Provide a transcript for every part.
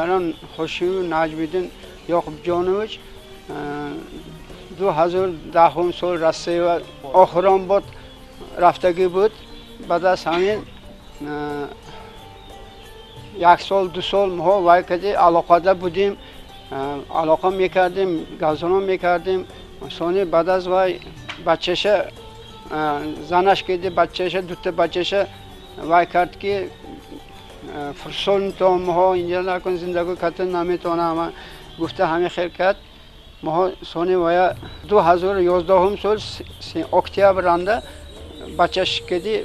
Писарам Хошимов Наҷмиддин Ёқубҷонович 2010 сол Россия охирон бор рафтагӣ буд. Баъд аз ҳамин як сол, 2 сол мо вай кади алоқада будем, алоқа мекардем, газонон мекардем. Сони баъд аз вай бачаша занаш киди, бачаша, дута бачаша вай кард ки фурсонто моҳо инҷа накун, зиндагӣ карда наметавонам гуфта, ҳамин хел кард. Моҳо сони вая 2011 сол октябранда бачаш киди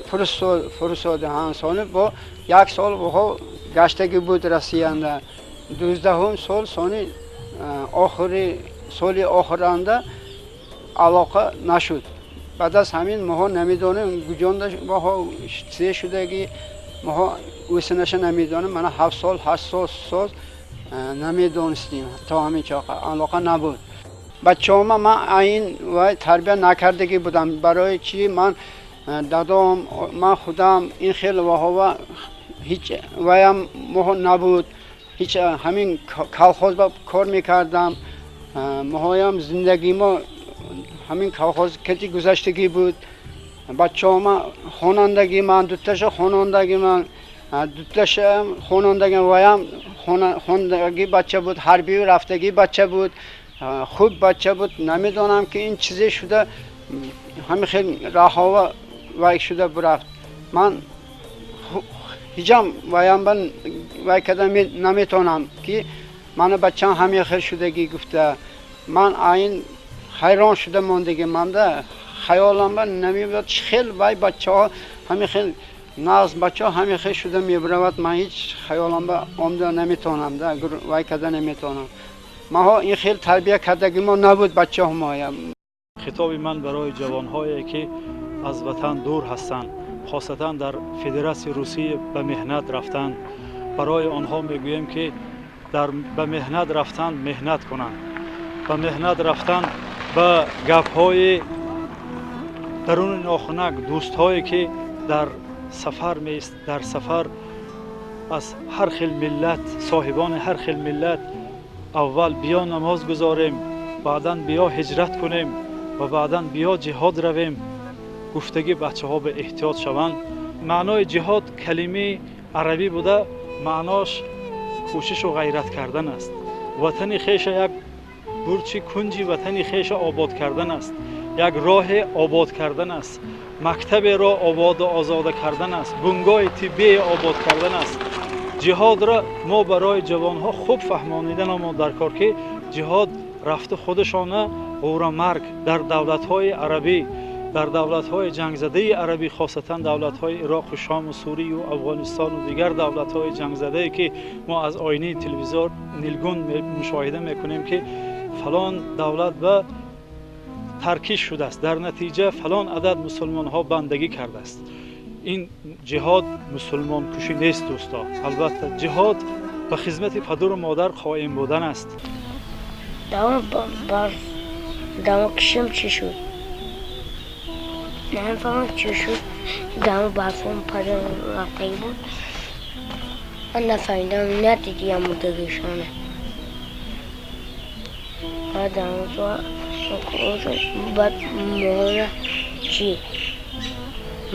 фурсода. Сони бо як сол моҳо гаштагӣ буд Россиянда. 12 сол сони охири соли охиранда алоқа нашуд. Баъд аз ҳамин моҳо намедонем куҷонда моҳо чизе шудагӣ, моҳо ӯсинаша намедонем. Мана 7 сол, 8 сол намедонистем, то ҳамин чоқа алоқа набуд. Бачаҳома ман айн вай тарбия накардагӣ будам. Барои чӣ ман дадом, ман худам ин хел воҳова ҳеҷ ваям моҳо набуд. Ҳеҷ ҳамин колхоз ба кор мекардам. Моҳоям зиндагии мо ҳамин колхоз кати гузаштагӣ буд. Бачаҳома хонандагӣ ман, дуташа хонандагӣ ман, дуташаам хонандагӣ, ваям хондагӣ бача буд, ҳарбӣ рафтагӣ бача буд, хуб бача буд. Намедонам ки ин чизе шуда, ҳамин хел раҳова вай шуда бурафт. Ман ҳиҷам ваям вай карда наметавонам ки мана бачаам ҳамин хел шудагӣ гуфта. Ман айн ҳайрон шуда мондагӣ, манда хаёлам намеояд, чӣ хел вай бачаҳо ҳамин хел нағз бачаҳо ҳамин хел шуда мебаравад. Ман ҳеҷ хаёлам омда наметавонам, вай карда наметавонам. Маҳо ин хел тарбия кардагӣ мо набуд бачаҳо моя. Хитоби ман барои ҷавонҳое ки аз ватан дур ҳастанд, хосатан дар Федератсияи Русия ба меҳнат рафтанд, барои онҳо мегӯем ки ба меҳнат рафтанд меҳнат кунанд, ба меҳнат рафтанд ба гапҳои даруни нохунак дӯстҳое ки дар сафар меист, дар сафар аз ҳар хел миллат, соҳибони ҳар хел миллат, аввал биё намоз гузорем, баъдан биё ҳиҷрат кунем ва баъдан биё ҷиҳод равем, гуфтагӣ бачаҳо ба эҳтиёт шаванд. Маънои ҷиҳод калимаи арабӣ буда, маънош кӯшишу ғайрат кардан аст. Ватани хеша як бурчи кунҷи ватани хеша обод кардан аст, як роҳе обод кардан аст, мактаберо ободу озода кардан аст, бунгоҳи тиббие обод кардан аст. Ҷиҳодро мо барои ҷавонҳо хуб фаҳмонидан мо дар кор ки ҷиҳод рафта худашона ғӯрамарг дар давлатҳои арабӣ, дар давлатҳои ҷангзадаи арабӣ, хосатан давлатҳои Ироқу Шому Сурию Афғонистону дигар давлатҳои ҷангзадае ки мо аз оинаи телевизор нилгун мушоҳида мекунем ки фалон давлат ба таркиш шудааст, дар натиҷа фалон адад мусулмонҳо бандагӣ кардааст. Ин ҷиҳод мусулмонкушӣ нест дӯсто. Албатта ҷиҳод ба хизмати падару модар қоим будан аст. Дамо кишим чӣ шуд? Намефаҳмам чӣ шуд. Дамо барфом падар рафтагӣ буд. Ман нафаҳмидам, надидиям мурдагишона. Баъд баъд моҳона чӣ?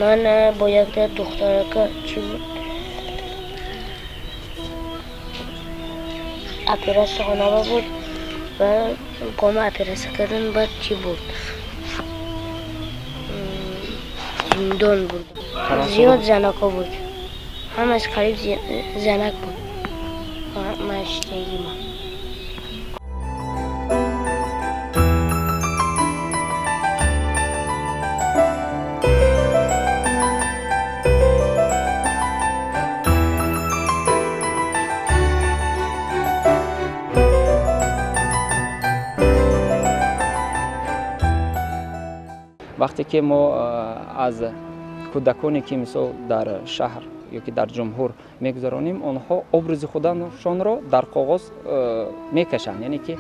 Ман бо якта духтарака чӣ буд? Оператсия хонава буд ва кома оператсия кардан, баъд чӣ буд? Зиндон буд. Зиёд занако буд. Ҳамаш қариб занак буд. Маштагӣ ман. Вақте ки мо аз кӯдаконе ки мисол дар шаҳр ё ки дар ҷумҳур мегузаронем, онҳо образи худашонро дар коғоз мекашанд, яъне ки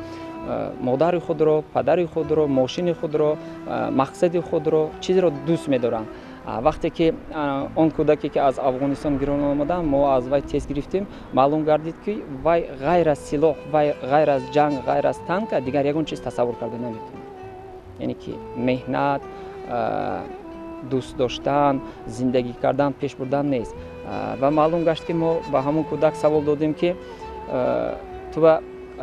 модари худро, падари худро, мошини худро, мақсади худро, чизеро дӯст медоранд. Вақте ки он кӯдаке ки аз Афғонистон гирон омаданд, мо аз вай тест гирифтем, маълум гардид, ки вай ғайр аз силоҳ, вай ғайр аз ҷанг, ғайр аз танка дигар ягон чиз тасаввур карда наметавонад. Яъне ки меҳнат, дӯст доштан, зиндагӣ кардан, пеш бурдан нест. Ва маълум гашт, ки мо ба ҳамон кӯдак савол додем, ки ту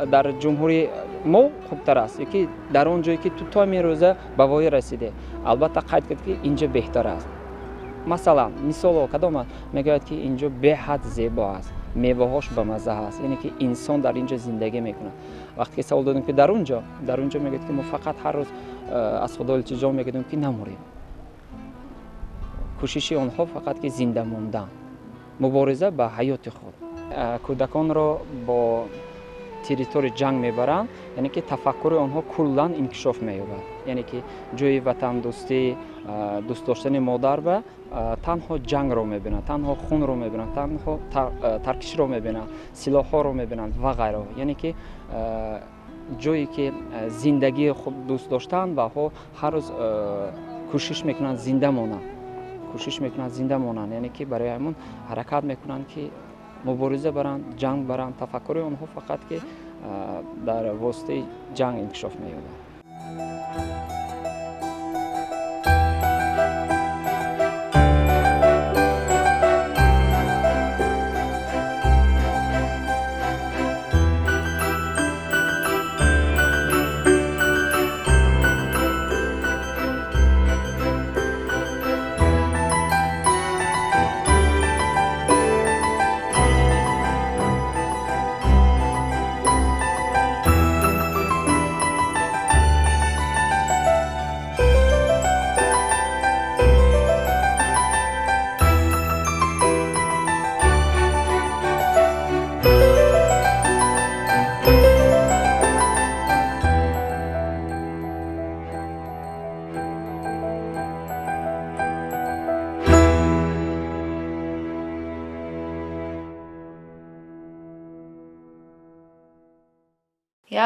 дар ҷумҳурии мо хубтар аст ё ки дар он ҷое ки ту то ҳамин рӯза ба воя расидӣ? Албатта, қайд кард, ки инҷо беҳтар аст. Масалан, мисоло кадом аст? Мегӯяд, ки инҷо беҳад зебо аст, меваҳош бамазза аст, яъне ки инсон дар инҷо зиндагӣ мекунад. Вақте ки савол додем, ки дар он ҷо, мегӯяд, ки мо фақат ҳар рӯз аз Худо илтиҷо мекунем, ки намурем. Кӯшиши онҳо фақат ки зинда мондан, мубориза ба ҳаёти худ. Кӯдаконро бо территорияи ҷанг мебаранд, яъне ки тафаккури онҳо куллан инкишоф меёбад, яъне ки ҷои ватандӯстӣ, дӯст доштани модар ба танҳо ҷангро мебинанд, танҳо хунро мебинанд, танҳо таркишро мебинанд, силоҳҳоро мебинанд ва ғайраҳо. Яъне ки ҷое ки зиндагии худ дӯст доштан, ваҳо ҳар рӯз кӯшиш мекунанд зинда монанд, кӯшиш мекунанд зинда монанд, яъне ки барои ҳамон ҳаракат мекунанд, ки мубориза баранд, ҷанг баранд. Тафаккури онҳо фақат ки дар воситаи ҷанг инкишоф меёбад.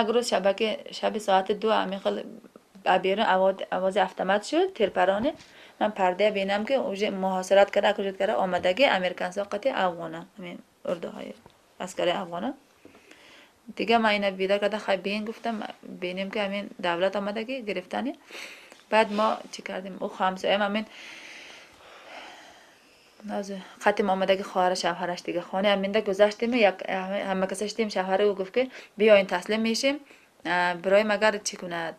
Як рӯз шабаки шаби соати 2 ҳамин хел берун овози автомат шуд, тирпаронӣ. Ман парда бинам, ки уже муҳосират карда, окружить карда омадаги американцо қати афғона, ҳамин урдуҳои аскари афғона. Дига ман ина бедор карда, хай бин гуфтам, бинем, ки ҳамин давлат омадаги гирифтани. Баъд мо чӣ кардем? Ӯ ҳамсоям ҳамин қатим омадаги, хоҳара шавҳараш. Дига хонаи ҳаминда гузаштем, ҳама каса шидем. Шавҳари ӯ гуфт, ки биёин, таслим мешем, бироем. Агар чӣ кунад,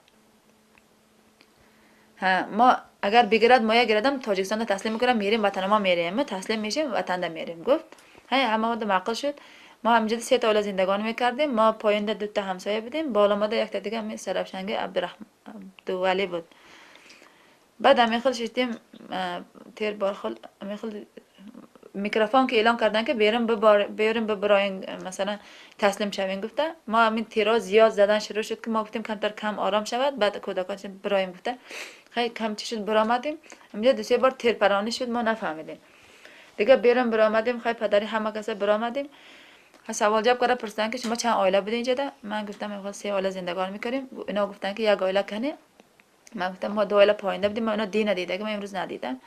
мо агар бигирад, моя гирадам, Тоҷикистонда таслим мекунам, мерем ватана, мо мерем, таслим мешем, ватанда мерем, гуфт. Ҳай, ҳама маъқул шуд. Мо ҳаминҷода сета оила зиндагонӣ мекардем. Мо поёнда дута ҳамсоя будем, боломода якта дига ҳамин Сарафшанги Абдувалӣ буд. Баъд ҳамин хел шиштем, тер борхел ҳамин хел микрофон ки эълон кардан, ки берун бибироен, масалан, таслим шавем гуфта. Мо ҳамин тиро зиёд задан шурӯъ шуд, ки мо гуфтем, камтар кам ором шавад, баъд кӯдакон бироем гуфта. Хай, кам чӣ шуд, биромадем. Ҳаминҷо ду-се бор тирпаронӣ шуд, мо нафаҳмидем. Дига берун биромадем, хай, падари ҳама каса биромадем. Саволҷавоб карда пурсиданд, ки шумо чанд оила будед инҷода? Ман гуфтам, се оила зиндагонӣ мекунем. Ино гуфтанд, ки як оила кане? Ман гуфтам, мо ду оила поинда будем, мо ино ди надидаги, ман имрӯз надидам.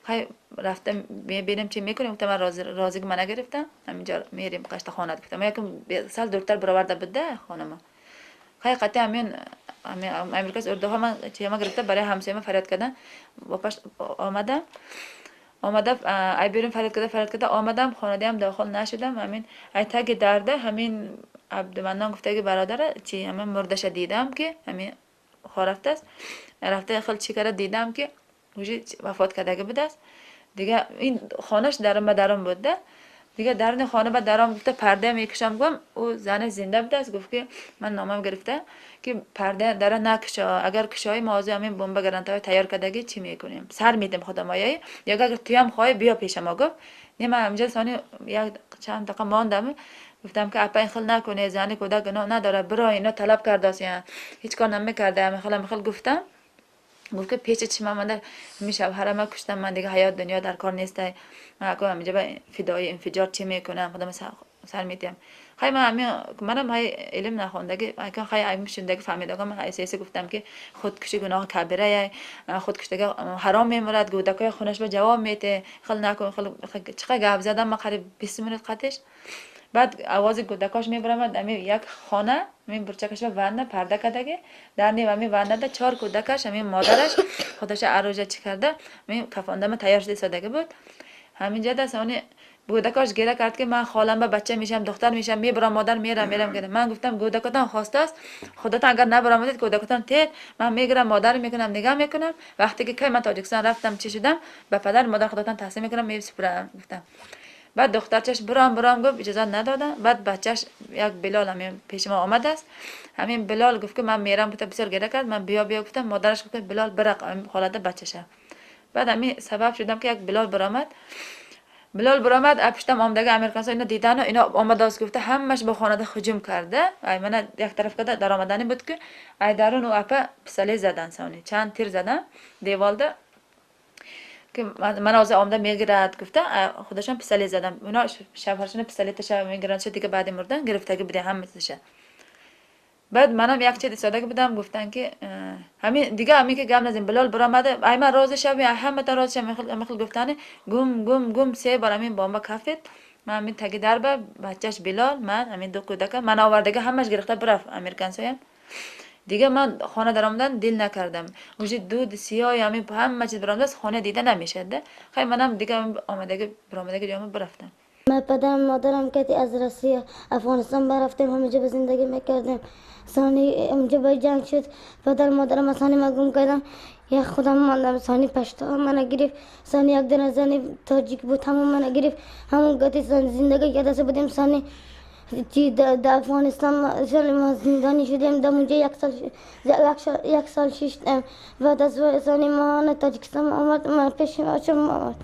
Хай, рафта мебинем, чӣ мекунем, гуфтам. Ман розиги ман нагирифтам, ҳаминҷо мерем қашта хонат, гуфтам. Якм сал дуртар бироварда буда хонама. Хай, қатъи ҳамин америкас урдуҳо ман чима гирифта, барои ҳамсояма фарёд кардам, бопаш омадам. Омада, ай берун фарёд карда, фарёд карда омадам, хонадаям дохил нашудам. Ҳамин ай таги дарда ҳамин Абдуманнон гуфтаги бародара чи ҳамин мурдаша дидам, ки ҳамин хорафтааст. Рафта хел чӣ карда дидам, ки уже вафот кардаги будааст. Дига ин хонаш дарун ба дарун буда. Дига даруни хона ба даром гуфта, парда мекушам, гум, ӯ зани зинда будааст. Гуфт, ки ман номам гирифта, ки парда дара накушо, агар кушои, мо ҳозир ҳамин бомба гранатаҳои тайёр кардаги, чӣ мекунем, сар медем худамояи, ё агар туям хоҳӣ, биё пеша мо, гуфт. Не, ман ҳаминҷо сони як чанд дақиқа мондам. Гуфтам, ки апа, ин хел накуне, зани кӯдак гуноҳ надорад, биро, ино талаб кардааст, ҳеҷ кор намекарда, ҳамин хел, ҳамин хел гуфтам. Гуфт, ки печи чима манда ҳамин шавҳарама куштам, ман дига ҳаёт дунё дар кор нестай, ман ако ҳаминҷа ба фидои инфиҷор чӣ мекунам, худам. сар метиҳам. Хай, ман манам ҳай илм нахондаги, хай шундаги фаҳмидагам, ҳай гуфтам, ки худкушӣ гуноҳи кабирая, худкуштага ҳаром мемурад, гӯдакои хунаш ба ҷавоб мете, хел накун. Чиқа гап задам ман, қариб 20 минут қатиш. Баъд овози гӯдакош мебарамад. Ами як хона, ами бурчакаш ба ванна парда кардаги, дар ним ами ваннада чор кӯдакаш, ами модараш худаша арӯжа чӣ карда, ами кафондама тайёр шуда истодаги буд. Ҳаминҷада сони гӯдакош гира кард, ки ман холам ба бача мешам, духтар мешам, мебарам, модар, мерам, мерам. Ман гуфтам: гӯдакотон хостааст, худатон агар набаромадед, кӯдакотон тед, ман мегирам, модар мекунам, нигаҳ мекунам. Вақте ки кай ман Тоҷикистон рафтам, чӣ шудам, ба падар модар худатон таҳсил мекунам, месупурам, гуфтам. Баъд духтарчаш биром, биром гуфт, иҷозат надодам. Баъд бачаш як Билол ҳамин пеши мо омадааст. Ҳамин Билол гуфт, ки ман мерам, гуфта бисёр гира кард. Ман биё, биё гуфтам. Модараш гуфт, ки Билол бирақ холада бачаша. Баъд ҳамин сабаб шудам, ки як Билол биромад. Билол биромад, пуштам омдаги американсо ино дидану ино омадааст гуфта, ҳамаш бо хонада ҳуҷум карда. Ай мана як тараф када даромадани буд, ки ай дарун ӯ апа пистолет задан, сони чанд тир задан деволда, ки мана ҳозир омда мегирад гуфта, худашон пистолет задан. Ино шавҳаршона пистолеташа мегиранд шуд, дига баъди мурдан гирифтагӣ будем ҳама чизаша. Баъд манам як чиз истодаги будам, гуфтанд, ки ҳамин дига ҳамин ки гап назем, Билол биромада, ай ман розӣ шавем, ай ҳаматон розӣ шавем, ҳамин хел гуфтани, гум, гум, гум, се бор ҳамин бомба кафид. Ман ҳамин таги дарба, бачаш Билол, ман, ҳамин ду кӯдака ман овардаги, ҳамаш гирифта бирафт американсоям. Дига ман хона даромадан дил накардам. Уже дуд сиёҳи ҳамин ҳама чиз биромадааст, хона дида намешад да. Хай, манам дига омадаги биромадаги ҷома бирафтам. من پدرم مادرم کتی از روسیه افغانستان برفتیم، همینجا به زندگی میکردیم. ثانی اونجا با جنگ شد، پدر مادرم ثانی ما گم کردم، یک خودم ماندم. ثانی پشتو من گرفت، ثانی یک دونه زنی تاجیک بود، همون من گرفت، همون کتی زندگی کرده بودیم. ثانی چی در افغانستان ما زندانی شدیم، در اونجا یک سال شش بعد از ثانی ما تاجیکستان آمد، من پیش ما آمد.